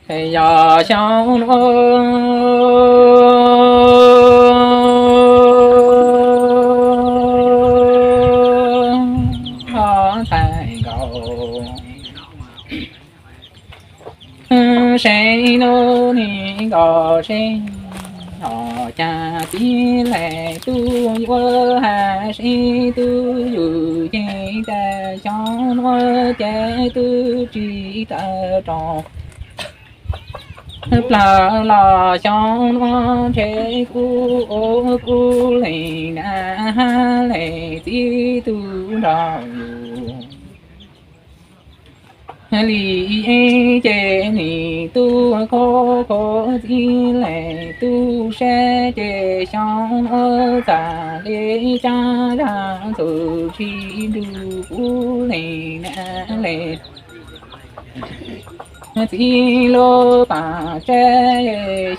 Yog xyoo nuav txhais nkaus seb nub ni nkaus seb, ho cas txiv laus tub yuav hais seb tub yug ces tas xyoo nuav ces tub tsis tawm rau plaws los xyoo nuav ntshe kuv ua kuv leej nam hab leej txiv tub nrog yug li ces nim tub khuv khuv txiv laus tub sab ces xyoo nuav txhais li tsab zag txuj tsis nrug kuv leej nam leej txiv lub paam tsab,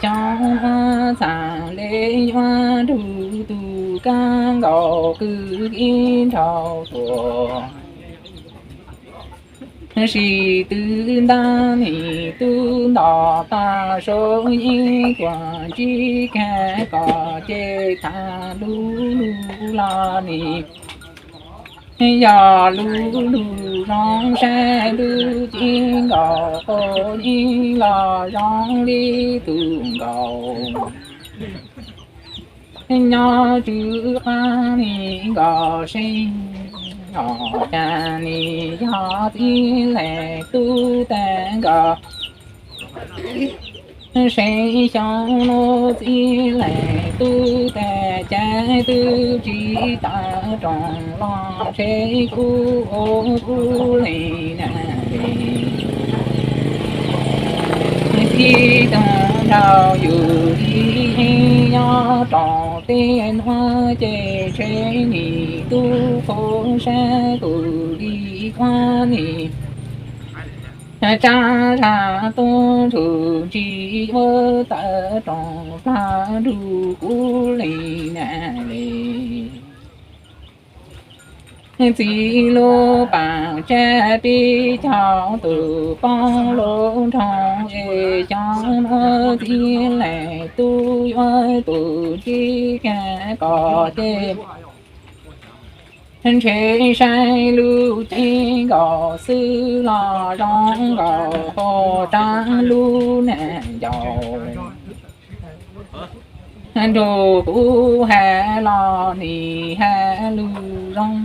xyoo nuav txhais li yuav nrug tug kaab nkaus kwv ib nrhau tuaj sis twb ntab nim tub nto tag sub ib tuam ntsib kag kom ces tham lub lug los nim yog lub lug zoo saib lub cev nkaus quas yeeb los zoo li tug nkaus nyob tswv qaab li nkaus seb, ho cas nim yog txiv laus tub tas nkaus seb xyoo nuav txiv laus tub tas cas twb tsis tawm rau los ntshe kuv ua kuv leej nam leej txiv tub nrog yug li nyob rau tej nuav ces ntshe nim tub khuv sab kuv li kuv nim tsab zag tub tug tsis yuav tawm rau plaws nrug kuv leej nam leej txiv lub paam tsab peb caug tug poob lub nroog es xyoo nuav txiv laus tub yuav tug ntsib kag kom ces ntshe saib lub cev nkaus xwb los zoo nkaus quas tsab lub nam ncaus nrug kuv has los nim has lug zoo,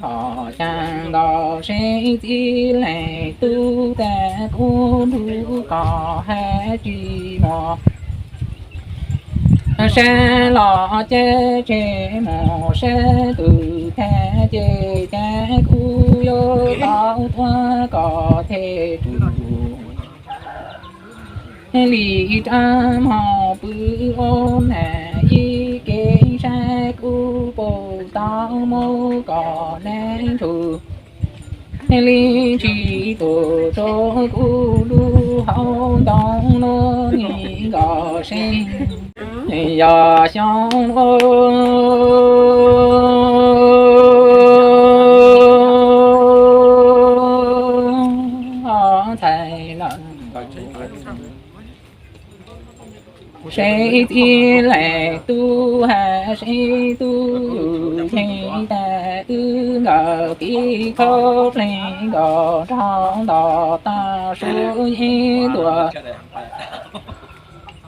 ho cas nkaus seb txiv laus tub tas kuv nrug koj has tsis mus sab los ces tseg mus sab tug tag ces cas kuv yuav tau tuav koj thej rug li rab moog pw ua nam ib ke saib kuv puas tau muab koj neeb nrug li tsis tuag rau kuv lub hauv ntoo nuav ni nkaus seb yog xyoo nuav txhais lawm seb txiv laus tub has seb tub yug ces tas wb nkawd kev khaub pleg nkaus nrog nto tag sub ib tuam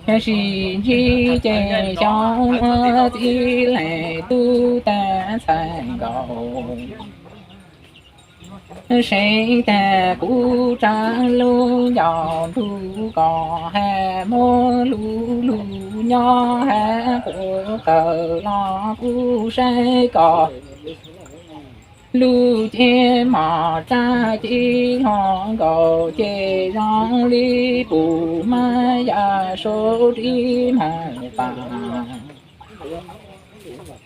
tab sis ntsib ces xyoo nuav txiv laus tub tas txhais nkaus seb tas kuv tsab lub ncauj nrug koj has muab lub lug nyob has quas kawg los kuv saib koj lub cev mom tsab cev hlo nkaus ces zoo li puj mab yaj suav dlib moog pas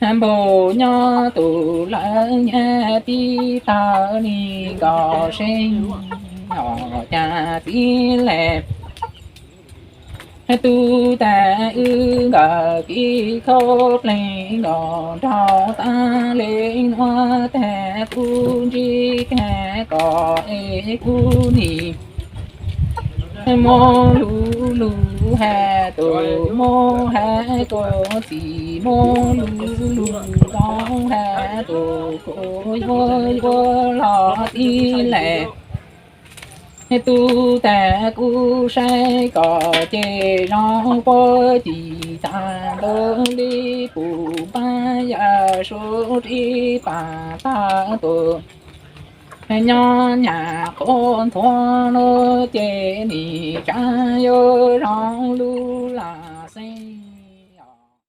npaum nyob tus lawv nyab tib tawg li nkaus seb ho cas txiv laus tub tas wb nkawd kev khaub pleg nkaus nrog taab le nuav tas kuv ntsib kag koj es kuv nim Muab lug lug has tus, muab has tus txiv, muab lug lug zoo has tus, kuv yuav yuav los tib leeg. Tub tag kuv saib kom ces zoo puag ci tag ntawd li, pum npab yam sub rib pam tag tus. Nyob nyam qhuav nthuav lub ces nim tsav yuav zoo lub lam xeeb.